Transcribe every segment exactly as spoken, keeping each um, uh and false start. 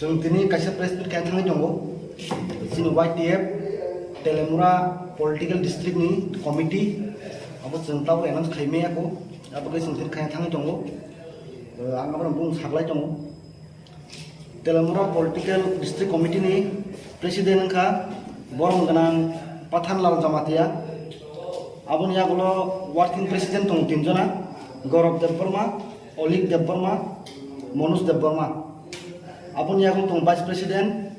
Chwng tini kaisa press meet khe thangwi tongo. Chini Y T F Telemura Political District ni committee abo chwng tabuk announce khaimaya ko. Abo khe chwng tini khe thangwi tongo. Ang abo bung saklai tongo. Telemura Political District Committee ni President wngkha borong gwnang Pathanlal Jamatia. Aboni yagulo Working President tongo tinjona, Gaurav Debbarma, Olik Debbarma, Manoj Debbarma. Aboni yagulo tongo Vice President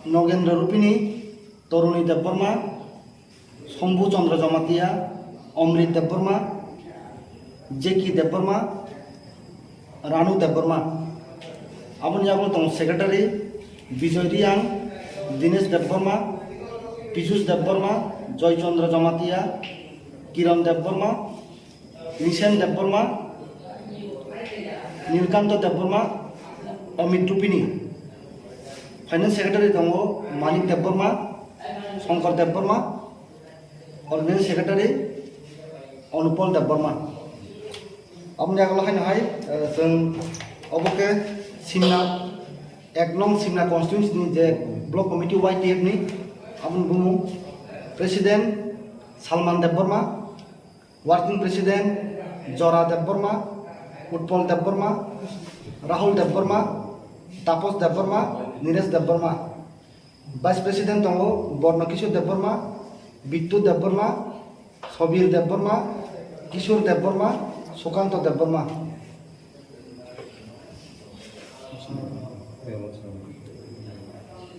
Nogendra Rupini, Toruni Debbarma, Shambhu Chandra Jamatia, Amrit Debbarma, J K Debbarma, Ranu Debbarma. Aboni yagulo tongo Secretary Bijoy Riang, Dinesh Debbarma, Piyush Debbarma, Joy Chandra Jamatia, Kiran Debbarma, Nisen Debbarma, Nilkanto Debbarma, Amit Rupini. Finance Secretary tongo Manik Debbarma, Shankar Debbarma, Organizing Secretary Anupal Debbarma. Aboni yagulo haino hai, eh, chwng obo khe Simna, ek nong Simna constituency ni je block committee Y T F ni aboni bumung President Salman Debbarma, Working President Jora Debbarma, Utpal Debbarma, Rahul Debbarma, Tapos Debbarma, Niresh Debbarma. Vice President tongo Borno Kishore Debbarma, Bittu Debbarma, Sobir Debbarma, Kishore Debbarma, Sukanto Debbarma.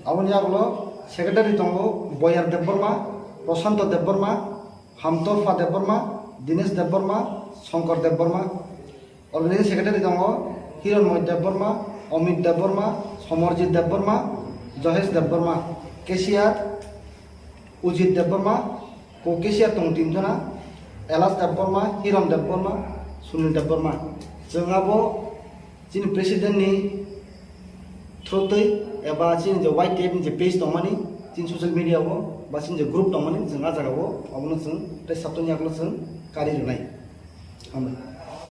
Aboni yagulo Secretary tongo Boyar Debbarma, Prashanto Debbarma, Hamtorpha Debbarma, Dinesh Debbarma, Shankar Debbarma. Organizing Secretary tongo Hironmoy Debbarma, Amit Debbarma, Somarjit Debbarma, Johesh Debbarma. Cashier Ujit Debbarma, co-cashier tongo tinjona, Elas Debbarma, Hiron Debbarma, Sunil Debbarma. Chwng abo chini President ni through twi eba chini je Y T F ni je page tongmani, chini social media o ba chini je group tongmani, chwng a jaga o abono chwng tei sabtoni yagulo chwng kari rwnai. Hambai.